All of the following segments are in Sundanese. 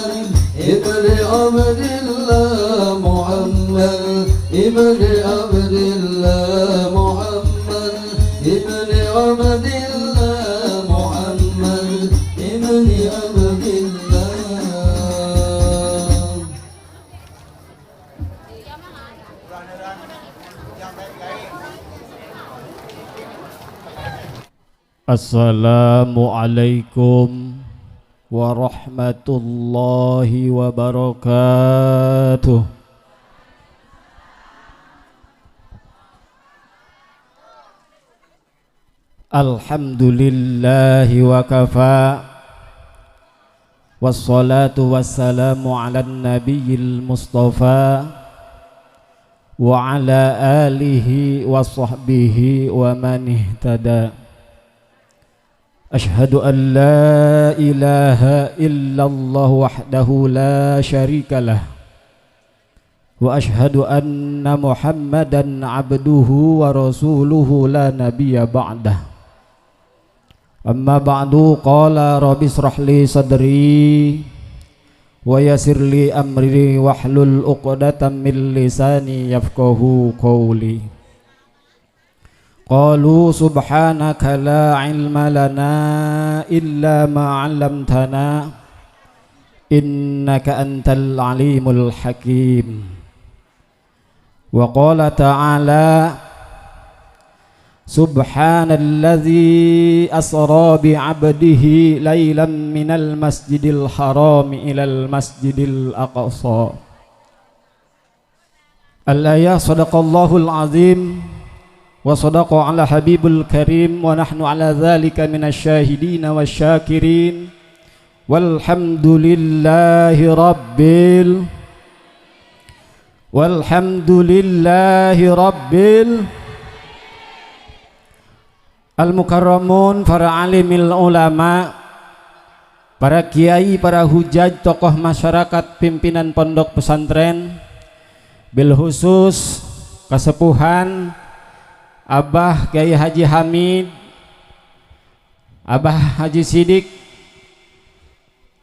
محمد ابن عبد الله محمد ابن عبد الله محمد ابن عبد الله محمد ابن عبد الله. Assalamualaikum warahmatullahi wabarakatuh. Alhamdulillahi wa kafa, wassalatu wassalamu ala nabiyil mustafa wa ala alihi wa sahbihi wa man ihtada. Ashhadu an la ilaha illallah wahdahu la syarikalah wa ashhadu anna Muhammadan abduhu wa rasuluhu la nabiyya ba'dah. Amma ba'du, qala rabbi israh li sadri wa yassir li amri wahlul 'uqdatam min lisani yafqahu qawli. Qalu subhanaka la ilma lana illa ma 'allamtana innaka antal alimul hakim. Wa qala ta'ala subhanalladzi asra bi'abdihi laylan minal masjidil harami ilal masjidil aqsa. Al-ayah. Sadaqallahul azim wa sadaqa ala habibul karim wa nahnu ala dhalika minasyahidin wasyakirin walhamdulillahi rabbil walhamdulillahi rabbil. Al-mukarramun, para alimil ulama, para kiai, para hujaj, tokoh masyarakat, pimpinan pondok pesantren, bil khusus kasepuhan Abah Kiai Haji Hamid, Abah Haji Sidik,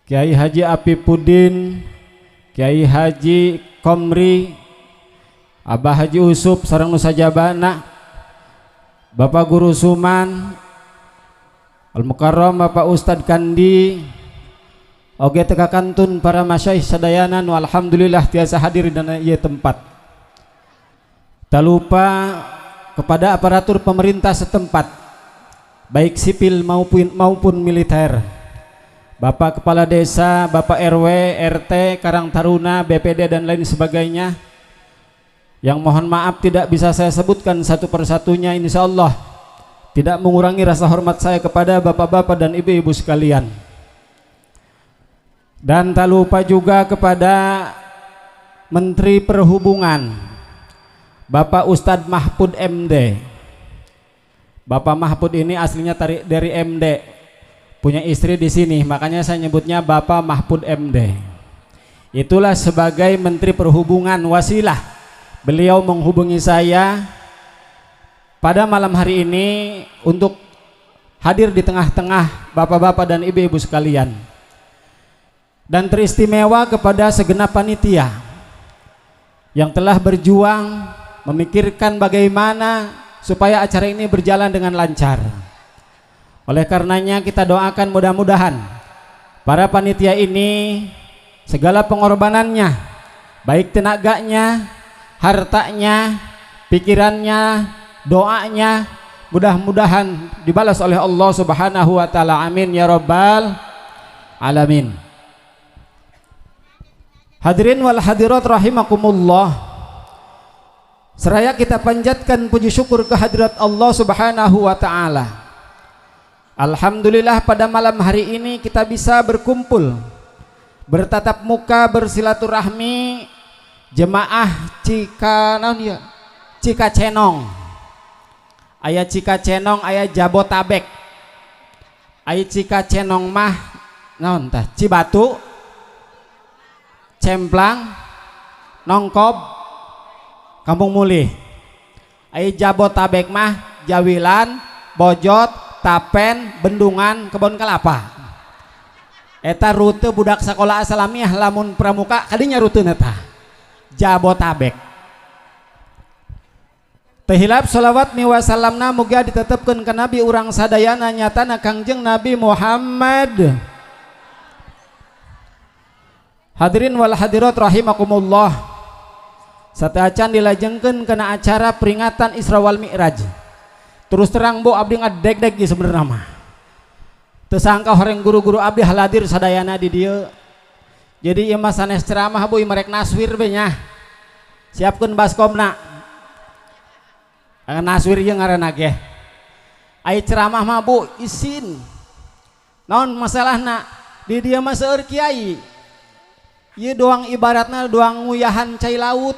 Kiai Haji Apipudin, Kiai Haji Komri, Abah Haji Usup sareng nu sajabana, Bapak Guru Suman, Al-Mukarram Bapak Ustad Kandi, oge teka kantun para masyayikh sadayana nu alhamdulillah tiasa hadir dina ieu tempat. Tak lupa kepada aparatur pemerintah setempat, baik sipil maupun militer, Bapak Kepala Desa, Bapak RW, RT, Karang Taruna, BPD dan lain sebagainya, yang mohon maaf tidak bisa saya sebutkan satu persatunya, insya Allah tidak mengurangi rasa hormat saya kepada bapak-bapak dan ibu-ibu sekalian. Dan tak lupa juga kepada Menteri Perhubungan Bapak Ustadz Mahfud MD. Bapak Mahfud ini aslinya dari MD, punya istri di sini, makanya saya nyebutnya Bapak Mahfud MD. Itulah sebagai Menteri Perhubungan wasilah beliau menghubungi saya pada malam hari ini untuk hadir di tengah-tengah bapak-bapak dan ibu-ibu sekalian. Dan teristimewa kepada segenap panitia yang telah berjuang memikirkan bagaimana supaya acara ini berjalan dengan lancar. Oleh karenanya kita doakan mudah-mudahan para panitia ini segala pengorbanannya, baik tenaganya, hartanya, pikirannya, doanya, mudah-mudahan dibalas oleh Allah Subhanahu wa taala. Amin ya rabbal alamin. Hadirin wal hadirat rahimakumullah. Seraya kita panjatkan puji syukur kehadirat Allah Subhanahu wa taala. Alhamdulillah pada malam hari ini kita bisa berkumpul, bertatap muka, bersilaturahmi jemaah Cika naon ya? Cikacenong. Aya Cikacenong, aya Jabotabek. Aya Cikacenong mah naon tah? Cibatu, Cemplang, Nongkob, Kampung Mulih. Aya Jabotabek mah Jawilan, Bojot, Tapen, Bendungan, Kebon Kelapa. Eta rute budak sekolah Asalamiah lamun pramuka kadinya rute eta Jabotabek. Teu hilap sholawat miwa salamna mugia ditetepkeun ka nabi urang sadayana nyatana Kangjeng Nabi Muhammad. Hadirin wal hadirat rahimakumullah. Sateuacan dilajengkeun kana acara peringatan Isra wal Mi'raj. Terus terang bu abdi ngadeg-deg ieu sebenarnya mah. Teu sangka horeng guru-guru abdi haladir sadayana di dieu. Jadi ieu mah sanes ceramah bu, ieu merek naswir be nya. Siapkeun baskomna. Naswir ieu ngaranna ge. Ai ceramah mah bu isin. Naon masalahna? Di dieu mah seueur kiai. Ieu doang ibaratna doang nguyahan cai laut.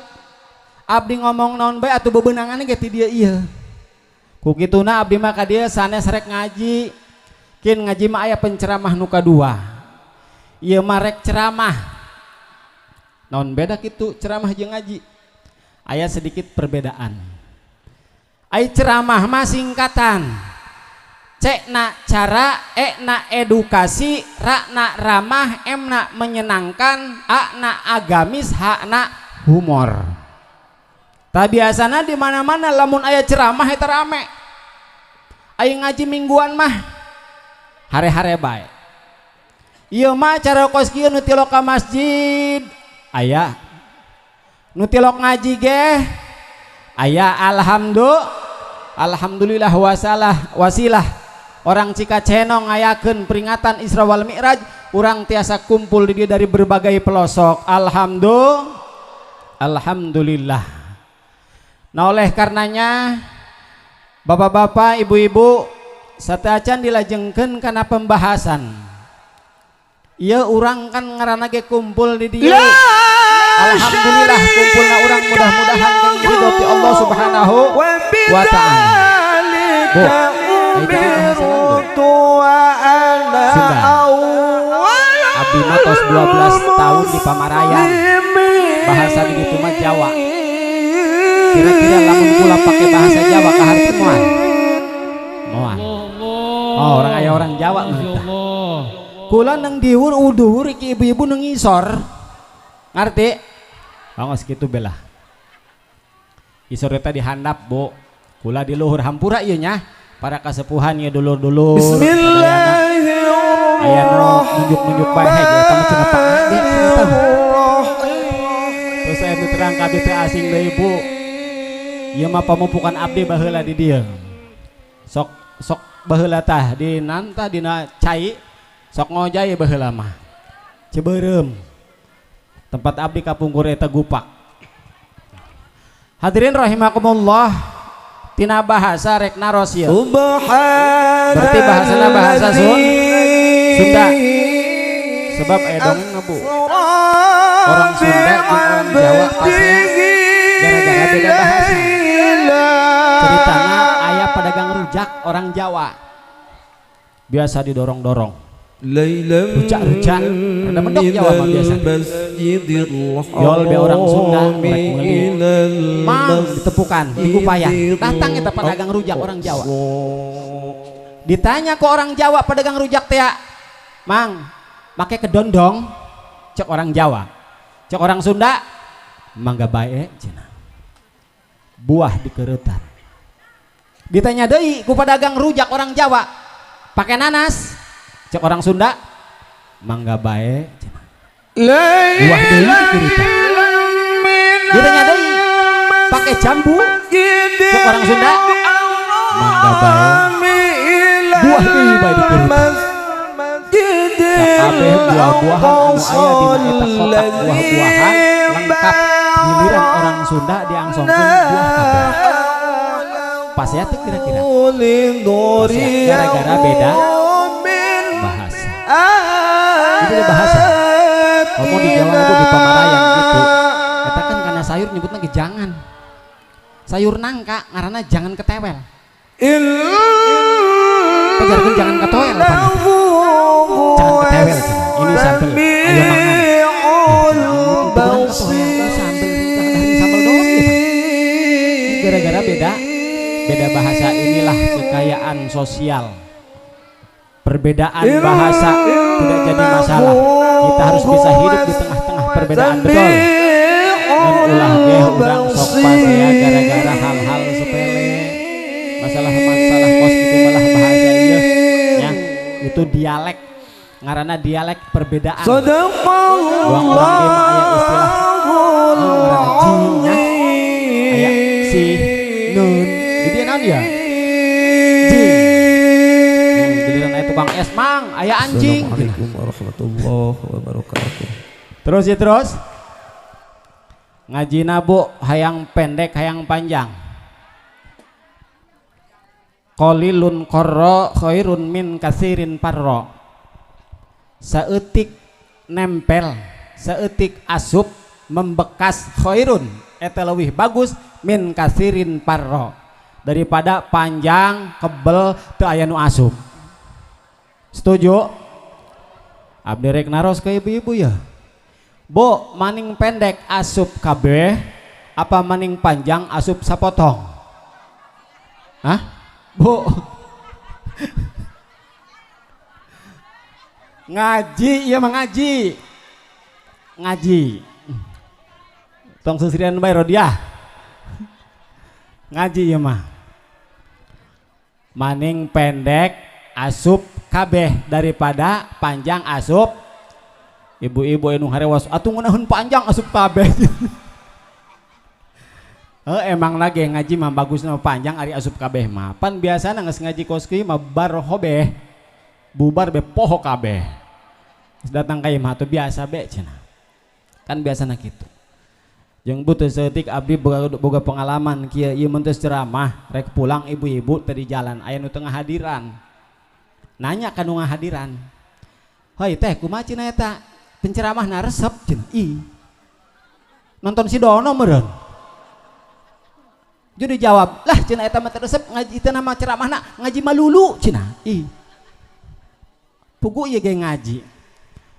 Abdi ngomong naon bae atuh bebenangan ge ti dieu ieu. Ku kituna abdi mah ka dieu sanes rek ngaji. Kin ngaji mah aya penceramah nu kadua. Ieu mah rek ceramah. Naon beda kitu ceramah jeung ngaji? Aya sedikit perbedaan. Ai ceramah mah singkatan. C na cara, E na edukasi, R na ramah, M na menyenangkan, A na agamis, H na humor. Tak biasana di mana-mana lamun aya ceramah eta rame. Ai ngaji mingguan mah hare-hare bae. Ieu mah cara kos kieu nu tilok ka masjid aya. Nu tilok ngaji ge aya. Alhamdulillah wasalah wasilah orang Cikacenong ngayakeun peringatan Isra wal Mi'raj, urang tiasa kumpul di dieu dari berbagai pelosok. Alhamdulillah. Nah oleh karenanya bapak-bapak, ibu-ibu, sateuacan dilajengkeun kana pembahasan. Ieu urang kan ngaranna ge kumpul di dieu. Alhamdulillah kumpulna urang mudah-mudahan kang ridho ti Allah Subhanahu wa ta'ala. Bu, Sunda. Abdi mah tos 12 tahun di Pamarayan. Bahasa di ditu mah Jawa. Kira-kira lamun kula pakai bahasa Jawa kaharti moal? Moal. Oh, orang aya orang Jawa mah tah. Kula nang diwur uduhur iki ibu-ibu nang ngisor. Ngerti? Bangos kitu belah. Isor eta dihandap, Bu. Kula di luhur hampura ieu nya. Para kasepuhan ieu dulur-dulur. Bismillahirrahmanirrahim. Aya nu nunjuk-nunjuk bae hege eta mah cenah Pak Ade cenah tah. Terus aya nu terang ka abdi teh asing deui, Bu. Ieu mah pamupukan abdi baheula di dieu. Sok sok baheula tah di nanta dina cai sok ngojay baheula mah. Cibeureum. Tempat abdi kapungkur eta gupak. Hadirin rahimakumullah, tina bahasa rek naros ieu. Berarti bahasana bahasa Sunda. Sebab aya dongeng Bu. Orang Sunda jeung orang Jawa pasti gara-gara beda bahasa. Ceritana aya pedagang rujak orang Jawa. Biasa didorong-dorong. Rujak-rujak, rada medok Jawa mah biasa. Yol be orang Sunda rek meuli. Mang ditepukan, digupayan. Datang eta pedagang rujak orang Jawa. Ditanya ke orang Jawa pedagang rujak teh, "Mang, make kedondong?" Cek orang Jawa. Cek orang Sunda, "Mangga bae cenah." Buah dikeureutan. Ditanya deui ku pedagang rujak orang Jawa, "Pakai nanas?" Cek orang Sunda, "Mangga bae cenah." Buah deui dikeureutan. Ditanya deui, "Pakai jambu?" Cek orang Sunda, "Mangga bae." Buah deui bae dikeureutan. Sakabeh buah-buahan anu aya dina eta kotak buah-buahan lengkap giliran orang Sunda diangsongkeun buah kabeh. Pasea teu kira-kira? Pasea gara-gara beda bahasa. Itu beda bahasa. Komo di Jawa bu di Pamarayan gitu. Eta kan karena sayur nyebutna ge jangan. Sayur nangka ngaranna jangan ketewel. Pajarkeun jangan ketoel pan. Jangan ketewel cenah. Ini sambel ayo mangan. Itu sambel sambel doang ya. Gara-gara beda bahasa inilah kekayaan sosial. Perbedaan bahasa tidak jadi masalah. Kita harus bisa hidup di tengah-tengah perbedaan, betul. Dan ulah ge urang sok pasea gara-gara hal-hal sepele. Masalah-masalah kos itu malah bahasa ieu ya. Itu dialek. Ngaranna dialek perbedaan. Urang urang ge mah aya istilah ngaranna jing nya. Aya si nun. Di dieu naon ya? Jing. Giliran aya tukang es, "Mang, aya anjing." Assalamualaikum warahmatullahi wabarakatuh. Terus ya terus. Ngaji Bu, hayang pendek hayang panjang. Qalilun qarra khairun min kasirin parro. Saeutik nempel, saeutik asup membekas, khairun eta leuwih bagus, min kasirin parro, daripada panjang kebel teu aya nu asup. Setuju? Abdi rek naros ke ibu-ibu ya. Bu, maning pendek asup kabeh apa maning panjang asup sapotong? Hah? Bu. Ngaji ieu mah ngaji. Ngaji. Tong seserian bae rodiah. Ngaji ieu mah. Maning pendek asup kabeh daripada panjang asup. Ibu-ibu anu harewas atuh ngeunaheun panjang asup kabeh. Heuh, emang lagi ngaji mah bagusna panjang ari asup kabeh mah. Pan biasana geus ngaji kos kieu mah bar hobeh. Bubar be poho kabeh. Geus datang ka imah tuh biasa be cenah. Kan biasana kitu. Jeung bu teu saeutik abdi boga pengalaman kieu ieu mun teu ceramah rek pulang ibu-ibu teh di jalan aya nu teu ngahadiran. Nanya ka nu ngahadiran. "Hoi teh, kumaha cenah eta? Penceramahna resep cenah." Ih. Nonton si Dono meureun. Jadi jawab, "Lah cenah eta mah teu resep ngaji teh nama ceramahna ngaji malulu cenah." Ih. Pugu ieu ge ngaji.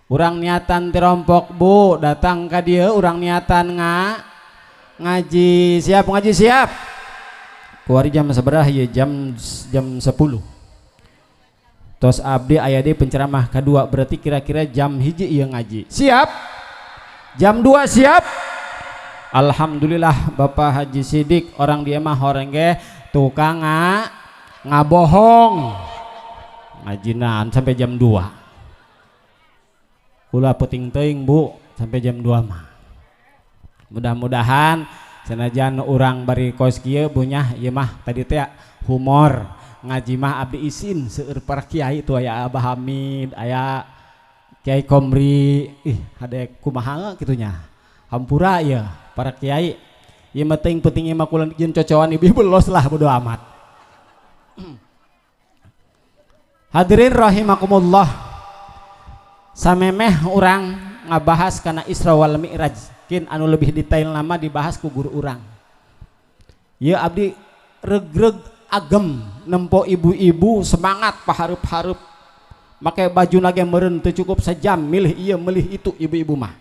Urang niatan tirompok bu, datang ka dieu urang niatan ngaji, siap ngaji siap. Kuari jam sabaraha ieu? Jam 10. Tos abdi aya deui penceramah kadua, berarti kira-kira jam 1 ieu ngaji. Siap? Jam 2 siap? Alhamdulillah Bapak Haji Sidik orang dia mah horeng ge tukang ngabohong. Ngajinan sampai jam 2. Kula puting teuing Bu sampai jam 2 mah. Mudah-mudahan senajan urang bari kos kieu bunyah ieu mah tadi teh humor. Ngaji mah abdi isin seueur para kiai tuh aya Abah Hamid, aya Kiai Komri, ih hade kumaha kitu nya. Hampura ieu para kiai. Ieu mah teuing penting ieu mah kula jeung cocoan ibu-ibu los lah bodo amat. Hadirin rahimakumullah. Samemeh urang ngabahas kana Isra wal Mi'raj, kin anu lebih detail nama dibahas ku guru urang. Ieu abdi regreg agem nempo ibu-ibu semangat pahareup-hareup make baju nage meureun teu cukup sejam milih ieu milih itu ibu-ibu mah.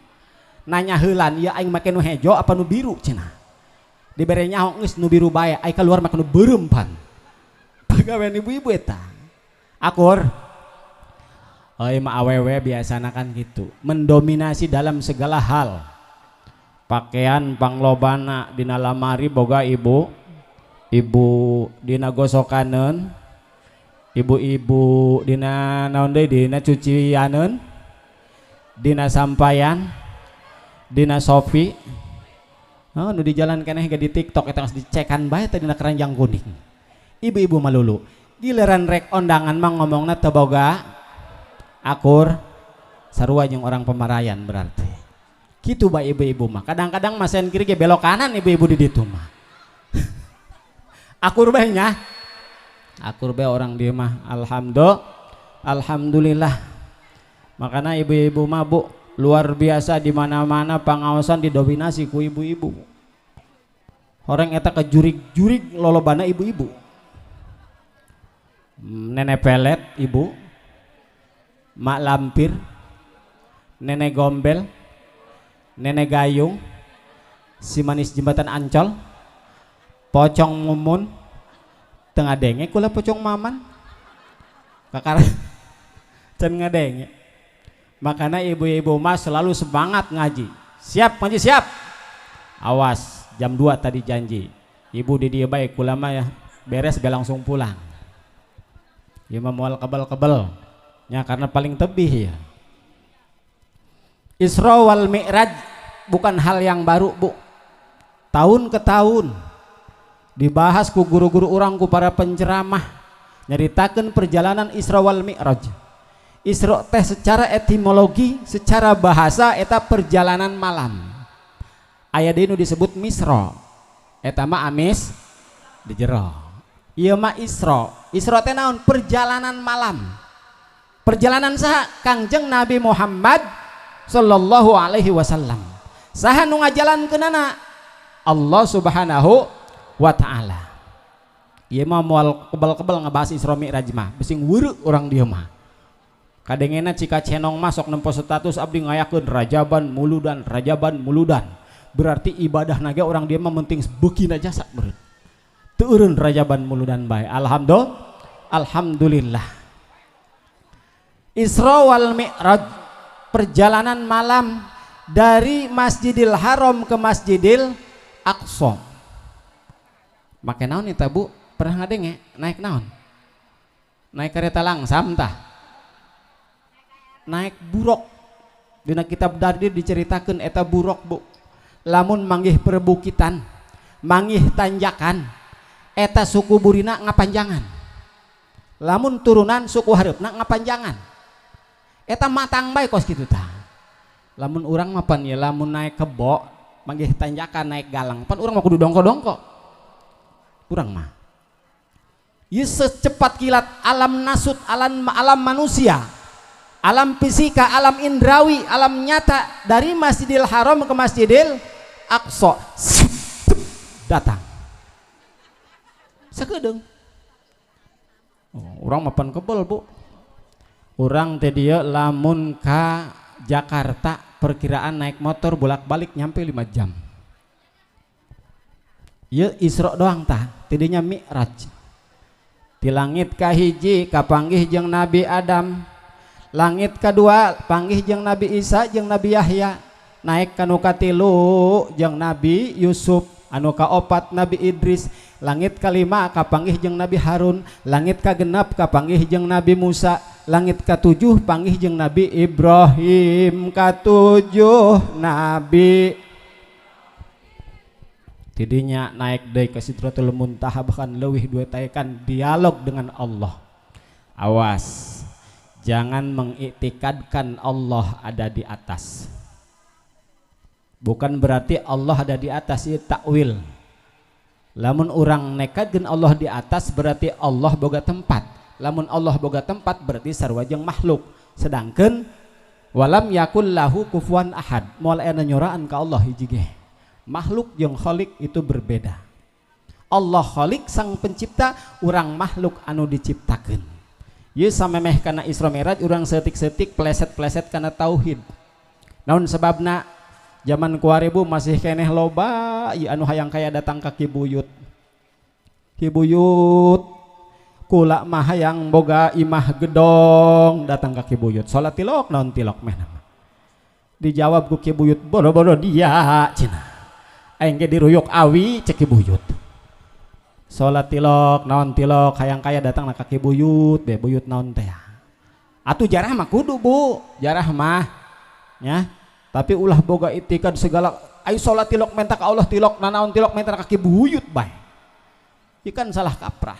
Nanya heulan ieu aing make nu hejo apa nu biru cenah. Dibere nyaho geus nu biru bae, ai keluar make nu beureum pan. Pagawean ibu-ibu eta. Akur. Euy mah awewe biasana kan gitu, mendominasi dalam segala hal. Pakaian panglobana dina lamari boga ibu, ibu dina gosokaneun, ibu-ibu dina naon deui dina cucianeun, dina sampayan, dina sofi. Oh, nu di jalan keneh ge di TikTok eta geus dicekan bae teh dina keranjang kuning. Ibu-ibu malulu. Giliran rek ondangan mah ngomongna teu boga akur, sarua jeung orang pemarayan berarti. Kitu bae ibu-ibu mah. Kadang-kadang masen kiri ge belok kanan ibu-ibu di ditu mah. Akur bae nya. Akur bae orang dieu mah. Alhamdulillah. Makana ibu-ibu mah Bu luar biasa di mana-mana pangaosan didominasi ku ibu-ibu. Orang eta kejurig-jurig lolobana ibu-ibu. Nenek pelet ibu, mak lampir, nenek gombel, nenek gayung, si manis jembatan Ancol, pocong mumun, tengah denge kula pocong maman, kakara. Can ngadenge. Makanya ibu-ibu mah selalu semangat ngaji. Siap ngaji siap. Awas jam 2 tadi janji. Ibu di dia baik ulama ya beres be langsung pulang. Ieu mah moal kebel-kebel. Ya karena paling tebih ya. Isra wal Mi'raj bukan hal yang baru, Bu. Tahun ke tahun dibahas ku guru-guru urang, ku para penceramah, nyaritakeun perjalanan Isra wal Mi'raj. Isra teh secara etimologi, secara bahasa eta perjalanan malam. Aya deui nu disebut Misra. Eta mah amis di jero. Ieu mah Isra. Isra teh naon? Perjalanan malam. Perjalanan saha? Kangjeng Nabi Muhammad sallallahu alaihi wasallam. Saha nu ngajalankeunana? Allah Subhanahu wa taala. Ieu mah moal kebel-kebel ngebahas Isra Mi'raj mah, bising weureu urang dieu mah. Kadengena cika cenong masuk nempo status abdi ngayakeun rajaban muludan, rajaban muludan. Berarti ibadah naga orang dia mah penting beuki jasa meureun. Teu eureun rajaban muludan bae. Alhamdulillah. Alhamdulillah. Isra wal Mi'raj, perjalanan malam dari Masjidil Haram ke Masjidil Aqsa. Make naon eta Bu? Pernah ngadenge naik naon? Naik kereta langsam tah? Naik buruk. Dina kitab Dardir diceritakeun eta buruk, Bu. Lamun manggih perbukitan, manggih tanjakan, eta suku burina ngapanjangan. Lamun turunan suku hareupna ngapanjangan. Eta matang bae kos kitu tah. Lamun urang mah pan ya lamun naik kebo, manggih tanjakan naik galang, pan urang mah kudu dongko-dongko. Urang mah. Ieu secepat kilat alam nasut, alam alam manusia, alam fisika, alam indrawi, alam nyata dari Masjidil Haram ke Masjidil Aqsa datang. Sakedeung. Oh, urang mapan kebel, Bu. Urang teh dieu lamun ka Jakarta perkiraan naik motor bolak-balik nyampe 5 jam. Ieu Isra doang tah, tidinya Mi'raj. Di langit kahiji kapanggih jeung Nabi Adam. Langit kedua panggih jeung Nabi Isa jeung Nabi Yahya. Naik kanu katilu jeung Nabi Yusuf, anu kaopat Nabi Idris, langit kalima kapanggih jeung Nabi Harun, langit kagenap kapanggih jeung Nabi Musa, langit katujuh panggih jeung Nabi Ibrahim, katujuh Nabi. Tidinya naik deui ke Sidratul Muntaha bahkan leuwih dua taekan dialog dengan Allah. Awas, jangan mengiktikadkan Allah ada di atas. Bukan berarti Allah ada di atas, itu takwil. Lamun urang nekadkeun Allah di atas berarti Allah boga tempat. Lamun Allah boga tempat berarti sarua jeung makhluk. Sedangkan walam yakul lahu kufuwan ahad. Moal aya nyoraan ka Allah hiji ge. Makhluk jeung khalik itu berbeda. Allah khalik sang pencipta, urang makhluk anu diciptakeun. Ieu samemeh kana Isra Mi'raj urang setik-setik pleset-pleset kana tauhid. Naon sebabna? Zaman kuari Bu masih keneh loba ieu anu hayang kaya datang ka Ki Buyut. Ki Buyut kula mah hayang boga imah gedong datang ka Ki Buyut. Salat tilok naon tilok meh nama. Dijawab ku Ki Buyut bodo-bodo dia cenah. Aing ge diruyuk awi cek Ki Buyut. Salat tilok naon tilok hayang kaya datang ka Ki Buyut, be buyut naon teh. Atuh jarah mah kudu Bu, jarah mah nya. Tapi ulah boga itikad segala ayo salat tilok menta ka Allah tilok nanaon tilok menta ka Ki Buyut bae. Ieu kan salah kaprah.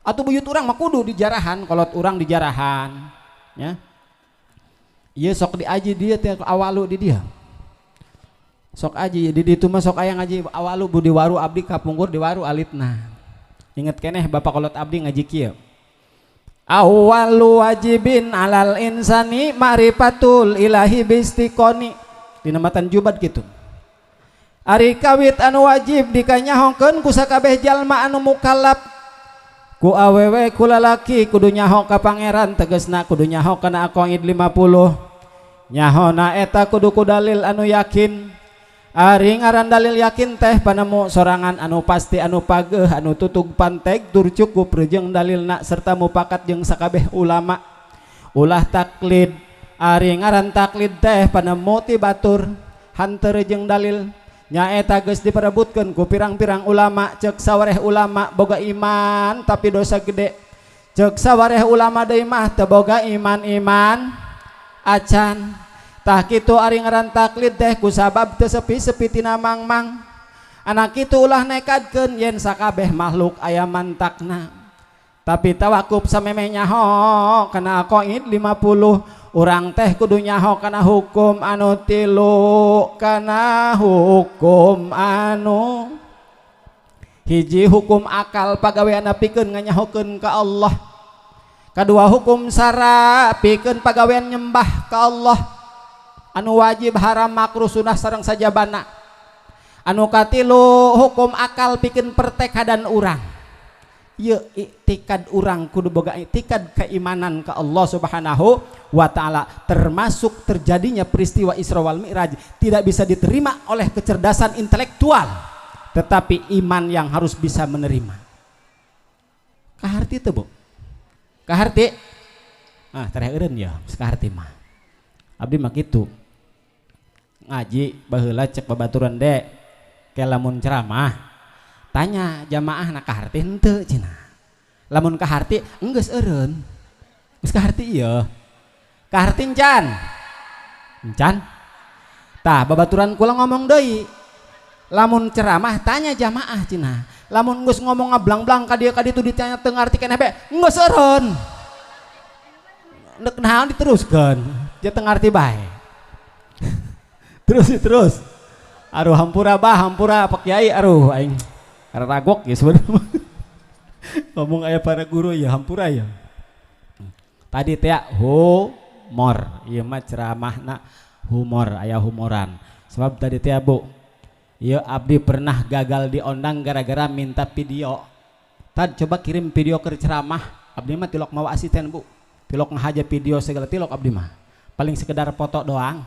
Atuh buyut urang mah kudu dijarahan, kolot urang dijarahan nya. Ieu sok diaji dia teh awalu di dia. Sok aji di ditu mah sok aya ngaji awalu bu di waru abdi kapungkur di waru alitna. Inget keneh bapak kolot abdi ngaji kieu. Awalu wajibin alal insani ma'rifatul ilahi bistiqoni. Dina matan jubad kitu. Ari kawit anu wajib dikanyahongkeun ku sakabeh jalma anu mukallaf. Ku awewe ku lalaki kudu nyaho ka pangeran tegesna kudu nyaho kana aqaid 50. Nyahona eta kudu ku dalil anu yakin. Ari ngaran dalil yakin teh panemu sorangan anu pasti anu pageuh anu tutug panteg tur cukup jeung dalilna serta mupakat jeung sakabeh ulama. Ulah taklid, ari ngaran taklid teh panemu ti batur hanteu jeung dalil. Nyaeta geus diperebutkeun ku pirang-pirang ulama, ceuk sawareh ulama boga iman tapi dosa gede. Ceuk sawareh ulama deui mah teu boga iman-iman acan. Tah kitu ari ngaran taklid teh kusabab teu sepi-sepi tina mangmang. Anak kitu ulah nekadkeun yen sakabeh makhluk aya mantakna. Tapi tawakuf samemeh nyaho kana qaid 50. Urang teh kudu nyaho kana hukum anu tilu, kana hukum anu hiji hukum akal pagaweanna pikeun nganyahokeun ka Allah. Kadua hukum sara pikeun pagawean nyembah ka Allah anu wajib haram makruh sunah sareng sajabana. Anu katilu hukum akal pikeun pertekadan urang. Ieu iktikad urang kudu boga iktikad keimanan ke Allah Subhanahu wa taala, termasuk terjadinya peristiwa Isra wal Mi'raj tidak bisa diterima oleh kecerdasan intelektual, tetapi iman yang harus bisa menerima. Kaharti teu, Bu? Kaharti? Ah, tereh eureun ya, kaharti mah. Abdi mah kitu. Ngaji baheula cek babaturan de, ke lamun ceramah tanya jamaah na kaharti henteu cenah. Lamun kaharti enggeus eureun. Geus kaharti ieu. Kaharti encan. Encan. Tah babaturan kula ngomong deui. Lamun ceramah tanya jamaah cenah. Lamun geus ngomong ngablang-blang ka dieu ka ditu ditanya teu ngarti keneh bae, enggeus eureun. Nek naon diteruskeun, dia teu ngarti bae. Terus terus. Aduh hampura bah, hampura Pak Kiai, aduh aing ragok ya sebenarnya. Ngomong aya para guru ya hampura ya. Tadi teh humor, ieu mah ceramahna humor, aya humoran. Sebab tadi teh Bu, ieu abdi pernah gagal diondang gara-gara minta video. Tad coba kirim video ke ceramah, abdi mah tilok mawa asisten Bu. Tilok ngahaja video segala tilok abdi mah. Paling sekedar foto doang.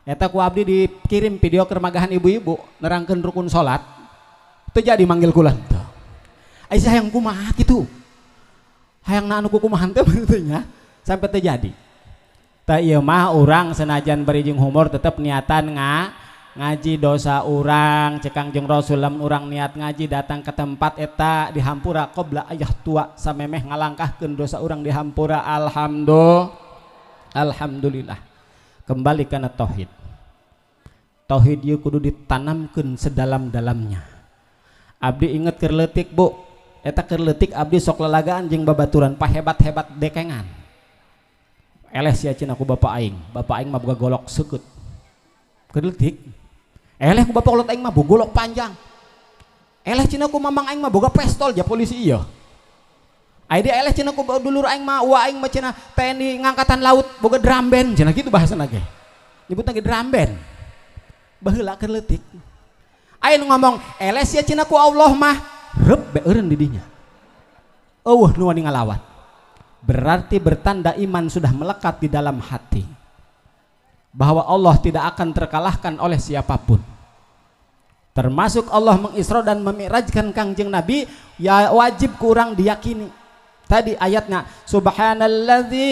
Eta ku abdi dikirim video ke magahan ibu-ibu nerangkeun rukun salat. Teu jadi manggil kula teu. Aisyah hayang kumaha kitu. Hayang na anu kumaha teh nya sampai teu jadi. Tah ieu mah urang senajan bari jeung humor tetep niatan ngaji dosa urang cek Kangjeng Rasul lamun urang niat ngaji datang ke tempat eta dihampura qabla ayah tua samemeh ngalangkahkeun dosa urang dihampura. Alhamdulillah. Alhamdulillah. Kembali kana tauhid. Tauhid ieu kudu ditanamkeun sedalam-dalamnya. Abdi inget keur leutik Bu, eta keur leutik abdi sok lalagaan jeung babaturan pahebat-hebat dekengan. Eleh sia cenah ku bapak aing mah boga golok seukeut. Keur leutik. Eleh ku bapak kolot aing mah boga golok panjang. Eleh cenah ku mamang aing mah boga pistol ja polisi ieu. Ai dia eleh cenah ku dulur aing mah wa aing mah cenah TNI ngangkatan laut boga drum band cenah kitu bahasana ge. Nyebutna ge drum band. Baheula keur leutik. Aing ngomong eleh sia cenah ku Allah mah rep be eureun di dinya. Eueuh nu wani ngalawan. Berarti bertanda iman sudah melekat di dalam hati. Bahwa Allah tidak akan terkalahkan oleh siapapun. Termasuk Allah mengisra dan memi'rajkan Kangjeng Nabi, ya wajib kurang diyakini. Tadi ayatnya subhanalladzi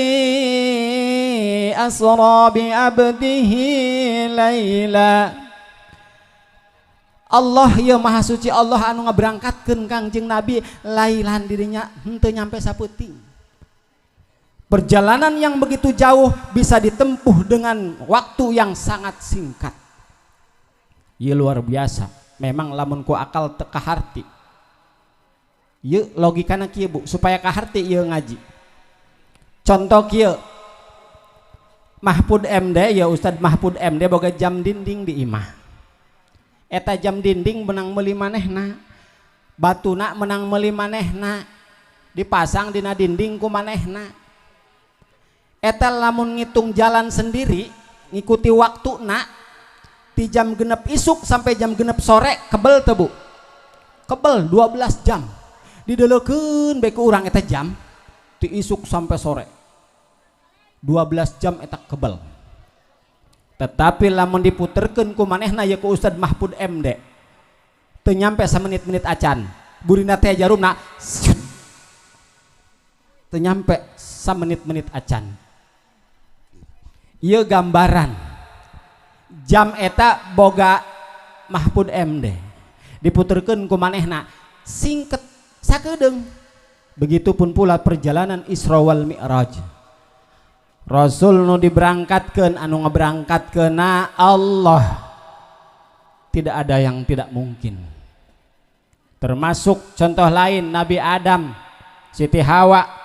asra bi abdihi laila. Allah ya maha suci Allah anu ngaberangkatkeun Kangjeng Nabi lailan dirinya henteu nyampe sapeuting. Perjalanan yang begitu jauh bisa ditempuh dengan waktu yang sangat singkat. Ieu luar biasa. Memang lamun ku akal teu kaharti. Ieu logikana kieu Bu, supaya kaharti ieu ngaji. Contoh kieu. Mahfud MD ya Ustad Mahfud MD boga jam dinding di imah. Eta jam dinding menang meuli manehna, batuna menang meuli manehna, dipasang dina dinding ku manehna. Eta lamun ngitung jalan sendiri, ngikuti waktuna ti jam 6 isuk sampai jam 6 sore kebel teu Bu? Kebel 12 jam. Dideleukeun bae ku urang eta jam ti isuk sampai sore. 12 jam eta kebel. Tetapi lamun diputerkeun ku manehna ya ku Ustad Mahfud MD teu nyampe samenit-menit acan, burina teh jarumna Teu nyampe samenit-menit acan. Ieu gambaran jam eta boga Mahfud MD diputerkeun ku manehna singket sakedeung. Begitupun pula perjalanan Isra wal Mi'raj. Rasul nu diberangkatkeun anu ngaberangkatkeunna Allah. Tidak ada yang tidak mungkin. Termasuk contoh lain Nabi Adam, Siti Hawa.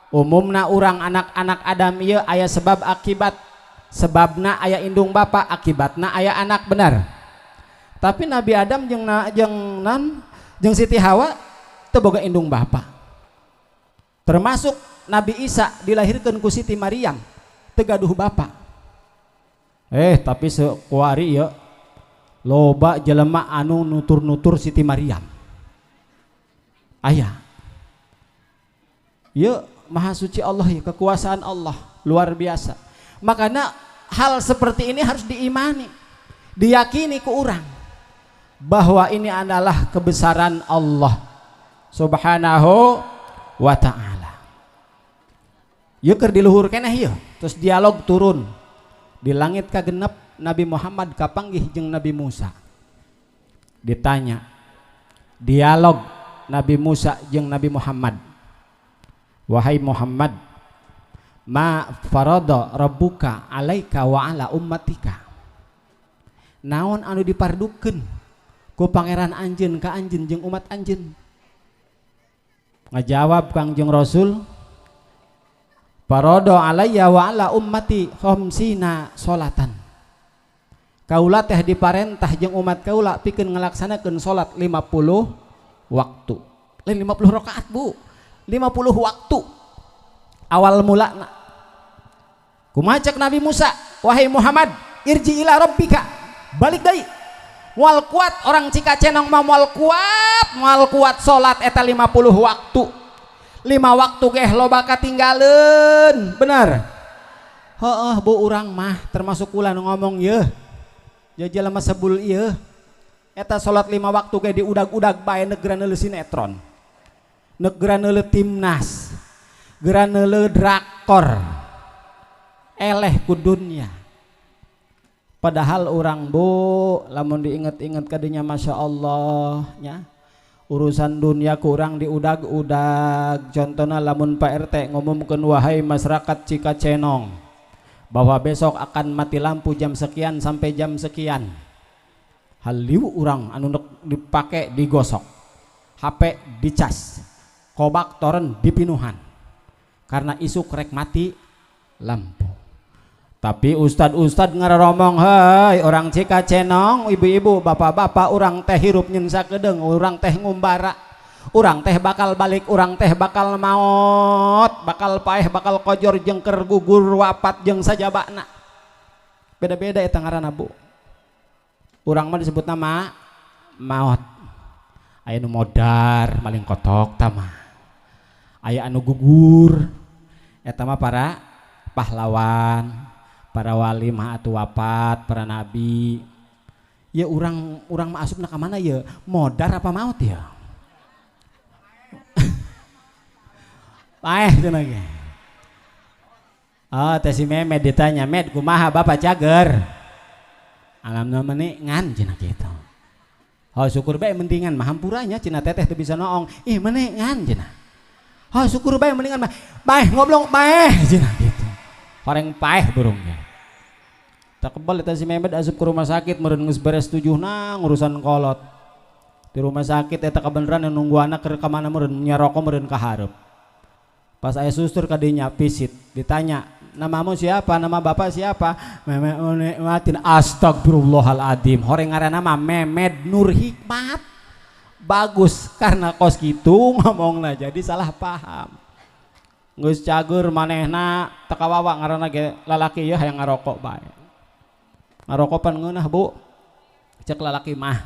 Umumna urang anak-anak Adam ieu aya sebab akibat. Sebabna aya indung bapa, akibatna aya anak, benar. Tapi Nabi Adam jeung Siti Hawa teu boga indung bapa. Termasuk Nabi Isa dilahirkan ku Siti Maryam, teu gaduh bapa. Tapi sekuari ieu loba jelema anu nutur-nutur Siti Maryam. Aya. Ieu maha suci Allah ya, kekuasaan Allah luar biasa. Makanya hal seperti ini harus diimani, diyakini ku urang bahwa ini adalah kebesaran Allah Subhanahu wa ta'ala. Ieu keur di luhur keneh ieu, terus dialog turun di langit kagenep Nabi Muhammad kapanggih jeung Nabi Musa. Ditanya, dialog Nabi Musa jeung Nabi Muhammad. Wahai Muhammad, ma farada rabbuka alaika wa ala ummatika. Naon anu dipardukeun ku pangeran anjeun ka anjeun jeung umat anjeun? Ngajawab Kangjeng Rasul, farada alayya wa ala ummati khamsina sholatan. Kaula teh diparentah jeung umat kaula pikeun ngalaksanakeun salat 50 waktu. Lain 50 rakaat, Bu. 50 waktu. Awal mulana. Kumaha cek Nabi Musa, wahai Muhammad, irji ila rabbika, balik deui. Moal kuat orang Cikacenong mah moal kuat salat eta 50 waktu. 5 waktu geh loba katinggaleun, bener. Heeh, Bu, urang mah termasuk kula nu ngomong yeuh. Jelema sebul ieu. Eta salat 5 waktu ge diudag-udag bae negeura neuleuh sinetron. Negeura neuleuh timnas. Geura neuleuh drakor. Eleh ku dunya. Padahal urang, Bu, lamun diinget-inget kadinya Masya Allah nya. Urusan dunia kurang diudag-udag. Contohna lamun Pak RT ngumumkeun wahai masyarakat Cikacenong bahwa besok akan mati lampu jam sekian sampai jam sekian. Haliu urang anu dipake digosok, HP dicas, kobak toren dipinuhan karena isu krek mati lampu. Tapi ustad-ustad ngaromong, hei orang Cikacenong, ibu-ibu, bapak-bapak, urang teh hirup nyen sakedeung, urang teh ngumbara, urang teh bakal balik, urang teh bakal maot, bakal paeh, bakal kojor, jengker, gugur, wapat, jeung sajabana. Beda-beda eta ngaranna, Bu. Urang mah disebut nama maot. Aya nu modar, maling kotok tah mah. Aya anu gugur, eta mah para pahlawan, para wali mah atuh wafat, para nabi. Ya urang mah asupna ka mana ya? Modar apa maut ya? Paeh cenah ge. Oh, teh si Memed ditanya, "Med, kumaha bapak cager?" Alhamdulillah mendingan cenah kitu. Oh, syukur bae mendingan mah hampuranya cenah teteh teu bisa noong. Ih, mendingan cenah. Oh, syukur bae mendingan mah. Bae ngoblong bae cenah kitu. Horeng paeh burung ge. Tak kebal eta si Memed asup ke rumah sakit meureun geus beres tujuhna ngurusan kolot. Di rumah sakit eta kabeneran nunggu anak keur ka mana meureun nyaroko meureun ka hareup. Pas aya suster kadinya visit ditanya, "Namamu siapa? Nama bapak siapa?" Memed Nikmatin. Astagfirullahaladzim. Horeng ngaranna mah Memed Nur Hikmat. Bagus karena kos kitu ngomongna jadi salah paham. Geus cager manehna teu kawawa ngaranna ge lalaki ieu hayang ngarokok bae. Ngarokok pan ngeunah, Bu. Cek lalaki mah,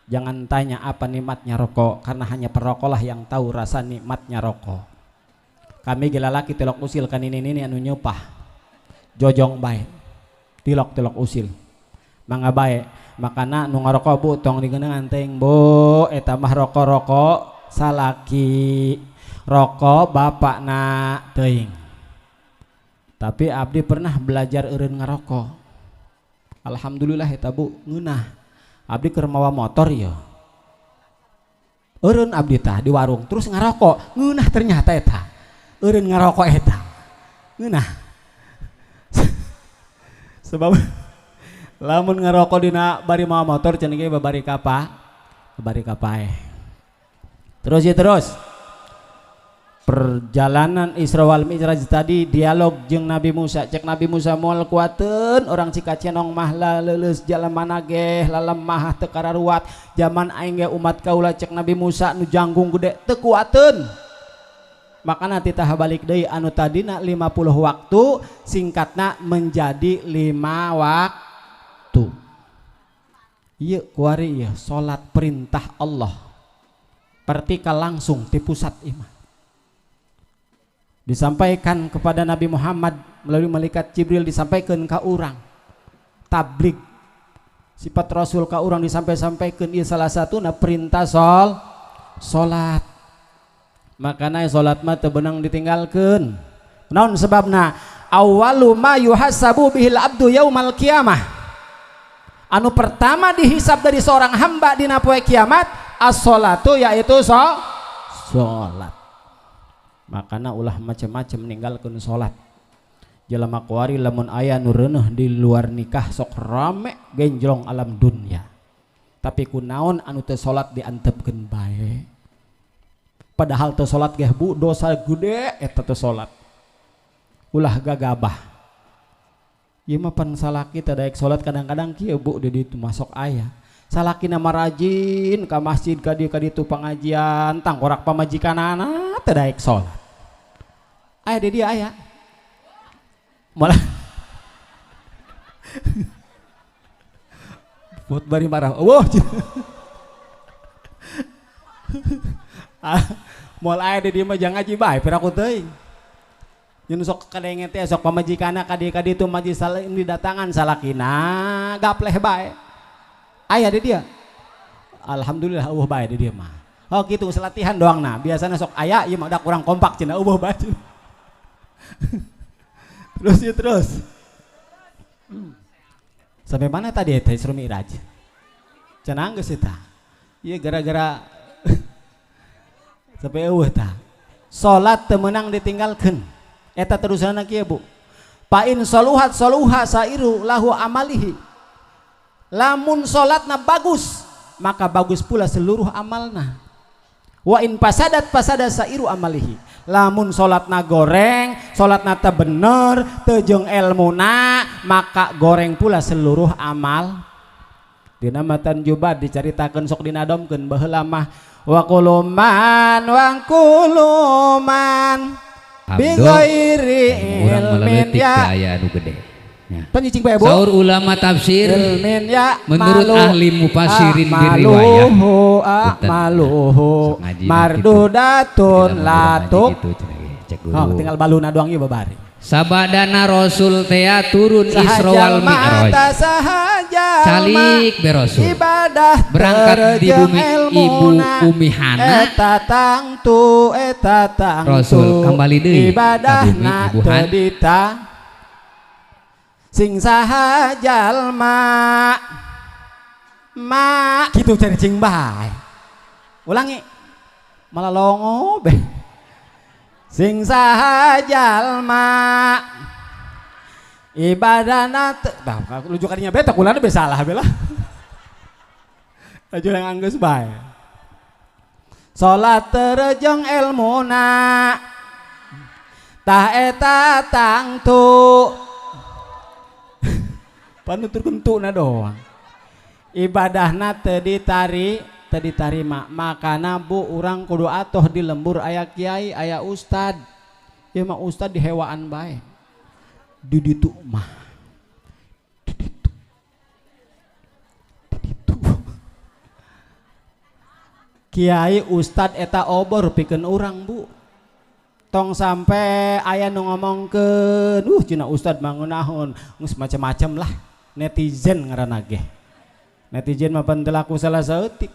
jangan tanya apa nikmatnya rokok karena hanya perokoklah yang tahu rasa nikmatnya rokok. Kami ge lalaki tilok usil kan ini anu nyupah. Jojong bae. Tilok-tilok usil. Mangga bae. Makana nu ngarokok, Bu, tong digeunangan teuing, Bu. Eta mah rokok-rokok salaki. Rokok bapakna teuing. Tapi abdi pernah belajar eureun ngarokok. Alhamdulillah eta Bu ngeunah. Abdi keur mawa motor ya. Eureun abdi tah di warung terus ngarokok, ngeunah ternyata eta. Eureun ngarokok eta. Ngeunah. Sebab lamun ngarokok dina bari mawa motor cenah ge babari kapa? Babari kapaeh. Terus ya terus. Perjalanan Isra wal Mi'raj tadi dialog jeung Nabi Musa, cek Nabi Musa moal kuateun orang Cikacenong mah leuleus jalan ge lalemah teu kararuat zaman aing ge umat kaula cek Nabi Musa nu janggung gede teu kuateun. Makana titah balik deui anu tadina 50 waktu singkatna menjadi 5 waktu. Ieu kuari ieu salat perintah Allah. Pertika langsung ti pusat imah. Disampaikan kepada Nabi Muhammad melalui malaikat Jibril disampaikan ke urang. Tabligh sifat Rasul ka urang disampaikan ieu salah satuna perintah salat. Makana salat mah teu beunang ditinggalkeun. Naon sebabna? Awwalu ma yuhasabu bihil abdu yaumal qiyamah. Anu pertama dihisab dari seorang hamba dina poe kiamat as-sholatu yaitu salat. Makana ulah macam-macam meninggalkan salat. Jelema kuari lamun aya nu reuneuh di luar nikah sok rame genjlong alam dunia. Tapi kunaon anu teu salat diantepkeun bae. Padahal teu salat geh Bu dosa gede eta teu salat. Ulah gagabah. Ieu mah pan salaki teu daek salat kadang-kadang kieu Bu di ditu masuk aya. Salakina mah rajin ka masjid ka dieu ka ditu pangajian tangkorak pamajikanana teu daek salat. Aya di dia aya. Malah buat bari marah. Wah. Moal aya di dieu mah jang ngaji bae piraku teuing. Nyeun sok kadenge teh sok pamajikanna ka dieu ka ditu majlis salim didatangan salakina gapleh bae. Aya di dia. Alhamdulillah eueuh bae di dia mah. Oh kitu latihan doang nah. Biasana sok aya ieu mah udah kurang kompak cenah eueuh bae. Terus ya terus. Sampai mana tadi eta Isra Mi'raj? Cenah geus eta. Ieu gara-gara sampai eueuh tah. Salat teu meunang ditinggalkeun. Eta terusanna kieu Bu. Fa in saluhat saluha sairu lahu amalihi. Lamun salatna bagus, maka bagus pula seluruh amalna. Wa in pasadat pasada sairu amalihi. Lamun salatna goreng, salatna teu bener, teu jeung elmuna, maka goreng pula seluruh amal. Dina matan jubad dicaritakeun sok dinadomkeun baheula mah wa quluman wa quluman bi ghairi ilmin ya aya anu gede. Penyicing bae Bu. Saur ulama tafsir menurut ahli mufasirin diriwayah maluhu mardudatun latuk. Oh, tinggal baluna doang ieu babari. Sabadana Rasul tea turun Isra wal Mi'raj. Calik be Rasul. Ibadah berangkat di bumi ibu Umi Hana. Eta tangtu eta tangtu. Rasul kembali deui ka bumi Ibu Han. Sing saha jalma ma gitu cari cing bae. Ulangi. Malah longo be. Sing saha jalma ibadahna teu lujuk kadinya be teh kulana be salah be lah. Aja yang anggeus bae. Salat terejeng elmuna tah eta tangtu. Panuturkeun tuna doang. Ibadahna teu ditari, teu ditarima. Makana Bu urang kudu atoh di lembur aya kiai, aya ustad. Ieu mah ustad dihewaan bae. Di ditu mah. Di ditu. Di ditu. Kiai ustad eta obor pikeun urang Bu. Tong sampai aya nu ngomongkeun, cina ustad mah ngeunaheun, geus macam-macam lah. Netizen ngaranna ge. Netizen mah pan teu laku salah saeutik.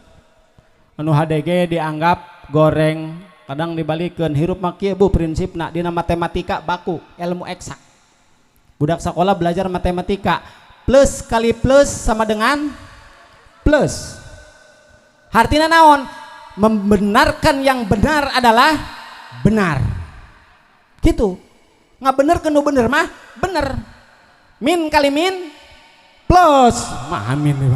Anu hade ge dianggap goreng Kadang dibalikeun hirup mah kieu Bu prinsipna dina matematika baku, ilmu eksak. Budak sekolah belajar matematika, plus kali plus sama dengan plus. Artinya naon? Membenarkan yang benar adalah benar. Gitu. Nggak bener kenu bener mah bener. Min kali min plus. Mah amin nih.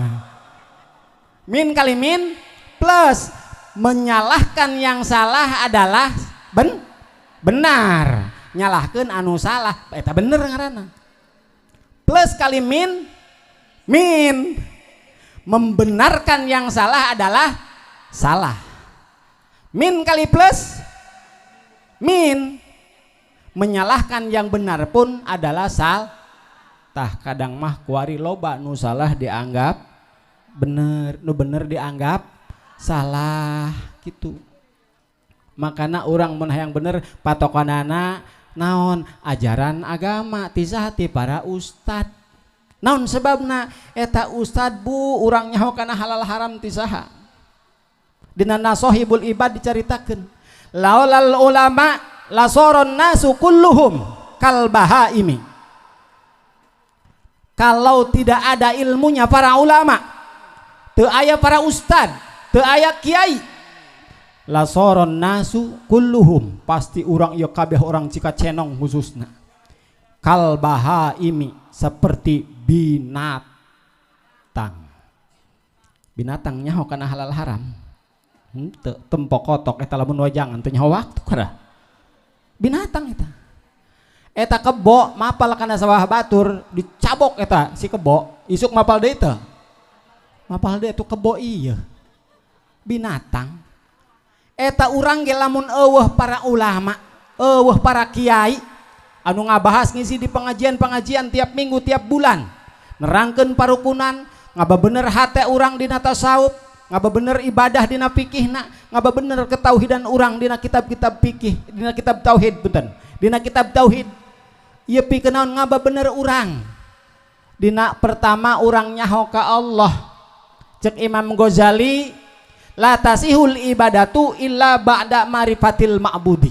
Min kali min plus. Menyalahkan yang salah adalah benar. Nyalahkan anu salah eta bener ngaranna. Plus kali min min. Membenarkan yang salah adalah salah. Min kali plus min. Menyalahkan yang benar pun adalah salah. Tah kadang mah kuari loba nu salah dianggap bener, nu bener dianggap salah gitu. Makana urang mun hayang bener patokanana naon ajaran agama ti saha ti para ustad. Naon sebabna eta ustad Bu urang nyaho kana halal haram ti saha. Dina Nasohibul Ibad dicaritakeun laulal ulama lasoron nasu kulluhum kal bahaimi. Kalau tidak ada ilmunya para ulama, teu aya para ustad, teu aya kiai, lasoron nasu kulluhum pasti urang ieu kabeh orang Cikacenong khususna kal bahaimi seperti binatang. Binatang nyaho kana halal haram. Henteu tempo kotok eta lamun wajangan teu nyaho waktu kada. Binatang eta. Eta kebo mapal kana sawah batur dicabok eta si kebo, isuk mapal deui teu. Mapal deui atuh kebo ieu. Binatang. Eta urang ge lamun eueuh para ulama, eueuh para kiai anu ngabahas ngisi di pengajian-pengajian tiap minggu, tiap bulan, nerangkeun parukunan, ngababener hate urang dina tasawuf, ngababener ibadah dina fikihna, ngababener ketauhidan urang dina kitab-kitab fikih, dina kitab tauhid punten, dina kitab tauhid. Ieu pikeun naon ngababener urang. Dina pertama urang nyaho ka Allah. Cek Imam Ghazali, la tasihul ibadatu illa ba'da marifatil ma'budi.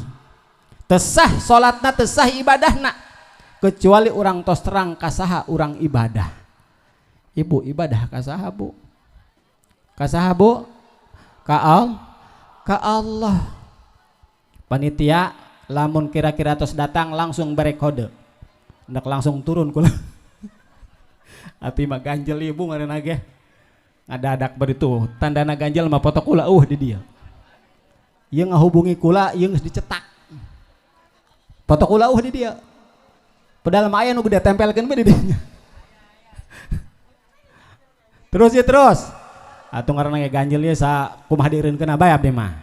Tesah salatna, tesah ibadahna kecuali urang tos terang kasaha urang ibadah. Ibu ibadah kasaha Bu? Kasaha Bu? Ka Allah. Panitia lamun kira-kira tos datang langsung bere kode. Hendak langsung turun kula. Ati mah ganjel ibu ngaranna ge. Ngadadak beritu tandana ganjel mah foto kula di dia. Ieu ngahubungi kula ieu geus dicetak. Foto kula di dia. Padahal mah aya nu gede tempelkeun we di dinya. Terus ya terus. Atuh ngaranna ge ganjel ieu sa kumaha dieureunkeun bae abdi mah.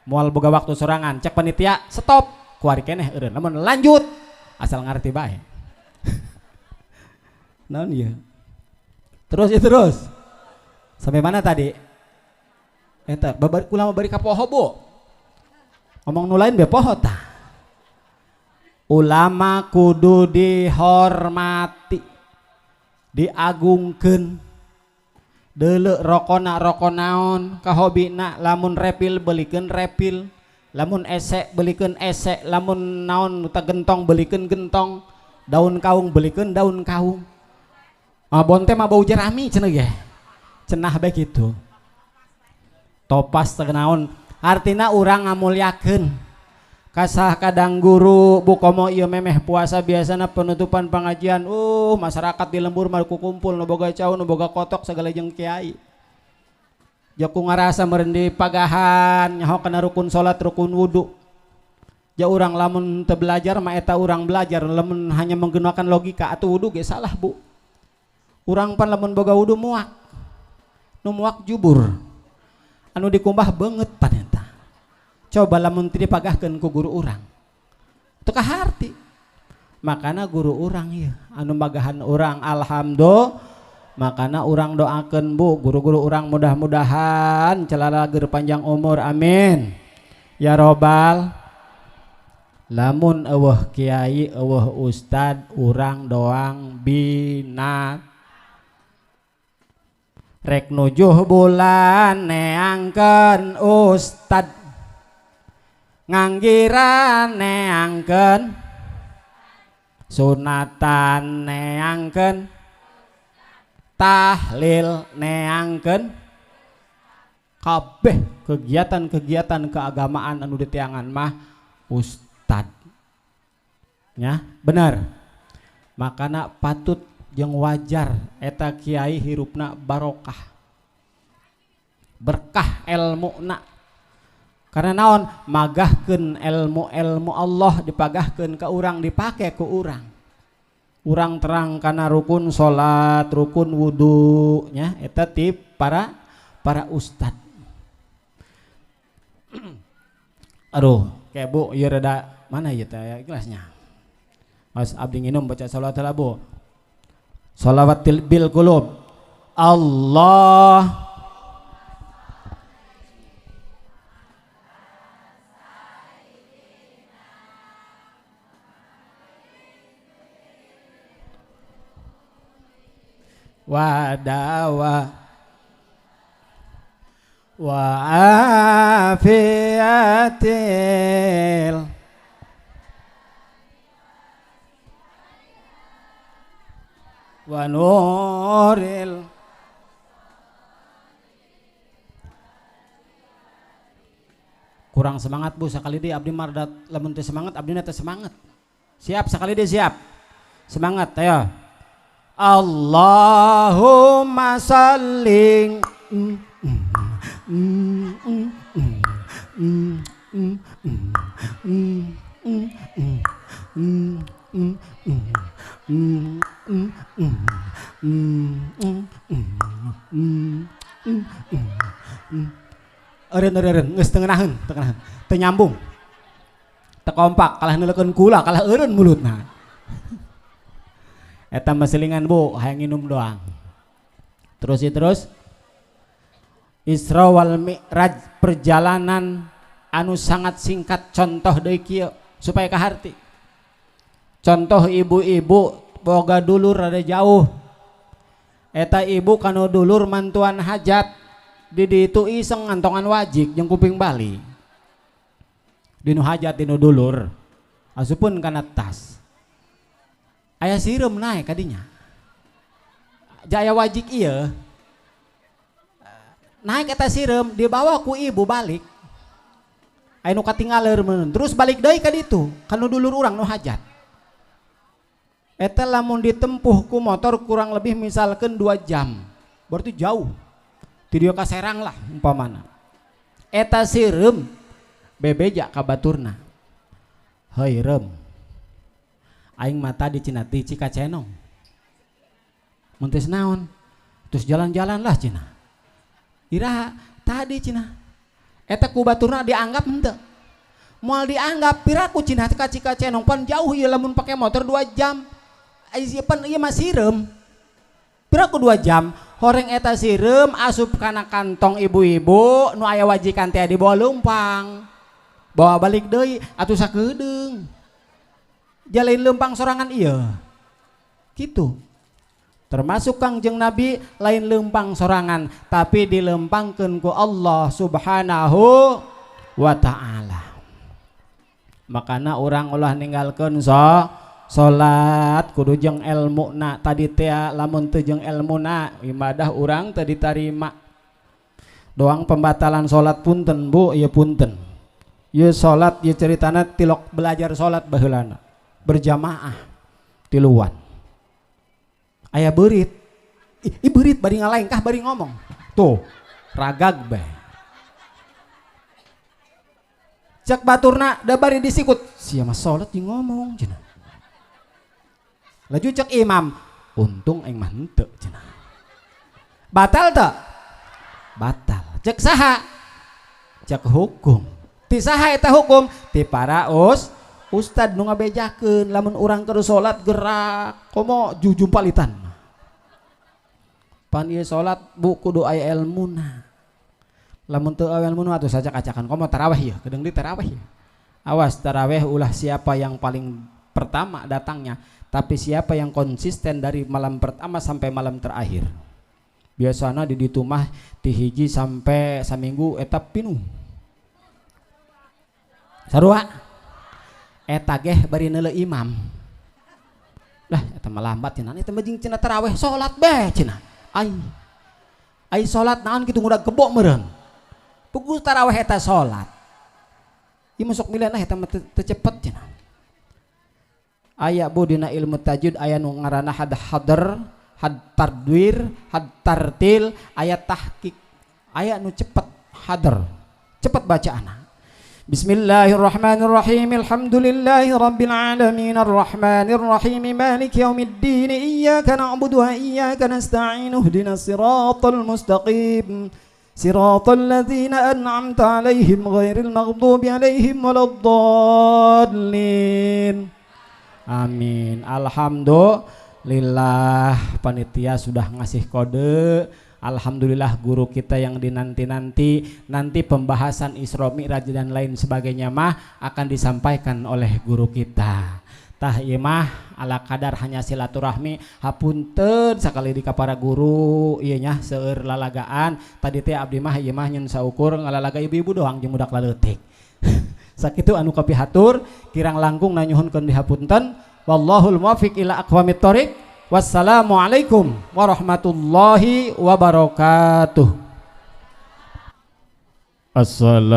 Moal boga waktu sorangan, cek panitia stop, kuari keneh eureun. Lamun lanjut asal ngarti bae. Naon ieu? Terus ya terus. Sampai mana tadi? Eta babar kula mah bari kapoho Bu. Ngomong nu lain be poho tah. Ulama kudu dihormati, diagungkeun. Deuleu rokona roko naon, kahobina lamun repil belikeun repil, lamun esek belikeun esek, lamun naon teh gentong belikeun gentong, daun kaung belikeun daun kaung. Ah bonte mah bau jerami cenah ge. Cenah bae kitu. Topas teh naon, artina urang ngamulyakeun. Kasah kadang guru bu komo ieu memeh puasa biasana penutupan pengajian masyarakat di lembur mah kukumpul nu boga cau nu boga kotok segala jeung kiai. Jaku ngarasa meureun di pagahan nyaho kana rukun salat rukun wudu. Ja urang lamun teu belajar mah eta urang belajar lamun hanya menggunakan logika atuh wudu ge salah Bu. Urang pan lamun boga wudu muak. Nu muak jubur. Anu dikumbah beungeut pan eta. Coba lamun teu dipagahkeun ku guru urang. Teu kaharti. Makana guru urang ieu anu magahan urang alhamdulillah. Makana urang doakeun Bu, guru-guru urang mudah-mudahan celalager panjang umur amin. Ya robbal. Lamun eueuh kiai eueuh ustad urang doang binat. Rek nujuh bulan neangkeun ustad. Nganggiran neangkeun sunatan neangkeun tahlil neangkeun kabeh kegiatan-kegiatan keagamaan anu diteangan mah ustad nya bener. Makana patut jeung wajar eta kiai hirupna barokah berkah elmuna karena naon magahkeun ilmu-ilmu Allah dipagahkeun ka urang dipake ku urang. Urang terang kana rukun salat, rukun wudu nya eta ti para ustad. Aduh, kayak Bu ieu rada mana ieu teh ya ikhlasnya. Mas abdi nginum baca salawat heula Bu. Salawat bil qulub. Allah wadawa wa afiatil wa nuril kurang semangat Bu sekali di abdi mardat lamun teu semangat abdi teu semangat. Siap sekali di siap. Semangat ayo. Allahumma salli eureun geus teu ngeunaheun teu nyambung teu kompak kalah neulekeun kula kalah eureun mulutna. Eta masilingan Bu hayang nginum doang. Terus terus Isra wal Mi'raj perjalanan anu sangat singkat contoh deui kieu supaya kaharti. Contoh ibu-ibu boga dulur rada jauh. Eta ibu kanu dulur mantuan hajat di ditu iseng ngantongan wajik jeung kuping bali. Dinu hajat dinu dulur asupun kana tas. Aya sireum naek kadinya. Jaya wajik ieu naik eta sireum dibawa ku ibu balik. Aya nu katinggaleur meun terus balik deui ka ditu kanu dulur urang nu hajat. Eta lamun ditempuh ku motor kurang lebih misalkan 2 jam. Berarti jauh. Ti dieu ka Serang lah umpamana. Eta sireum bebeja ka baturna. Heuy reum. Aing mata di Cina ti Cikacenong. Mun teu naon? Terus jalan-jalan lah Cina. Iraha tadi Cina. Eta ku baturna dianggap henteu. Moal dianggap piraku Cina ka Cikacenong pan jauh ieu lamun pake motor 2 jam. Ai pan ieu mah sireum. Piraku 2 jam horeng eta sireum asup kana kantong ibu-ibu nu aya wajikan teh dibawa leumpang. Bawa balik deui atuh sakedeung. Jalain lempang sorangan iya gitu. Termasuk Kangjeng Nabi lain lempang sorangan tapi dilempangkeun ku Allah Subhanahu wa ta'ala. Makana urang ulah ninggalkeun salat kudu jeung elmuna tadi teh lamun teu jeung elmuna ibadah urang teu ditarima. Doang pembatalan salat punten Bu ieu punten. Ieu salat ieu ceritana tilok belajar salat baheulana berjamaah tiluan aya beurit i beurit bari ngalengkah bari ngomong tuh ragag bae cek baturna da bari disikut sia mah salat jeung ngomong cenah laju cek imam untung aing mah henteu cenah batal teu batal cek saha cek hukum ti saha eta hukum ti para ustad nu ngabejakeun lamun urang keur salat gerak komo jujumpalitan pan ieu salat Bu kudu aya elmuna lamun teu aya elmuna atuh sajak-acakan komo tarawih ieu kedeung di tarawih ieu awas tarawih ulah siapa yang paling pertama datangnya tapi siapa yang konsisten dari malam pertama sampai malam terakhir. Biasana di ditu mah ti hiji sampai saminggu eta pinuh. Sarua eta geh bari neuleu imam. Lah, eta mah lambat cenah, eta mah jeung cenah taraweh salat bae cenah. Ai ai salat naon kitu, ngudag kebo meureun. Puguh taraweh eta salat. Ieu masuk milih, nah, eta mah teu cepet cenah. Aya, Bu, dina ilmu tajwid aya nu ngaranna had hadar, had tadwir, had tartil, aya tahqiq. Aya nu cepet hadar, cepet bacaanna. Bismillahirrahmanirrahim. Alhamdulillahi rabbil alamin, arrahmanir rahim, maliki yaumiddin, iyyaka na'budu wa iyyaka nasta'in, ihdinas siratal mustaqim, siratal ladzina an'amta 'alaihim, ghairil maghdubi 'alaihim waladdallin. Amin. Alhamdulillah, panitia sudah ngasih kode. Alhamdulillah, guru kita yang dinanti-nanti, nanti pembahasan Isra Mi'raj dan lain sebagainya mah akan disampaikan oleh guru kita. Tah, ieu mah ala kadar hanya silaturahmi. Hapunten sakali di ka para guru ieu nya, seueur lalagaan tadi teh. Abdi mah ieu mah nyeun saukur ngalalaga ibu-ibu doang jeung budak laleutik. Sakitu anu kapihatur, kirang langkung nyuhunkeun dihapunten. Wallahul muwaffiq ila aqwamit thoriq. Wassalamualaikum warahmatullahi wabarakatuh. Assalamualaikum.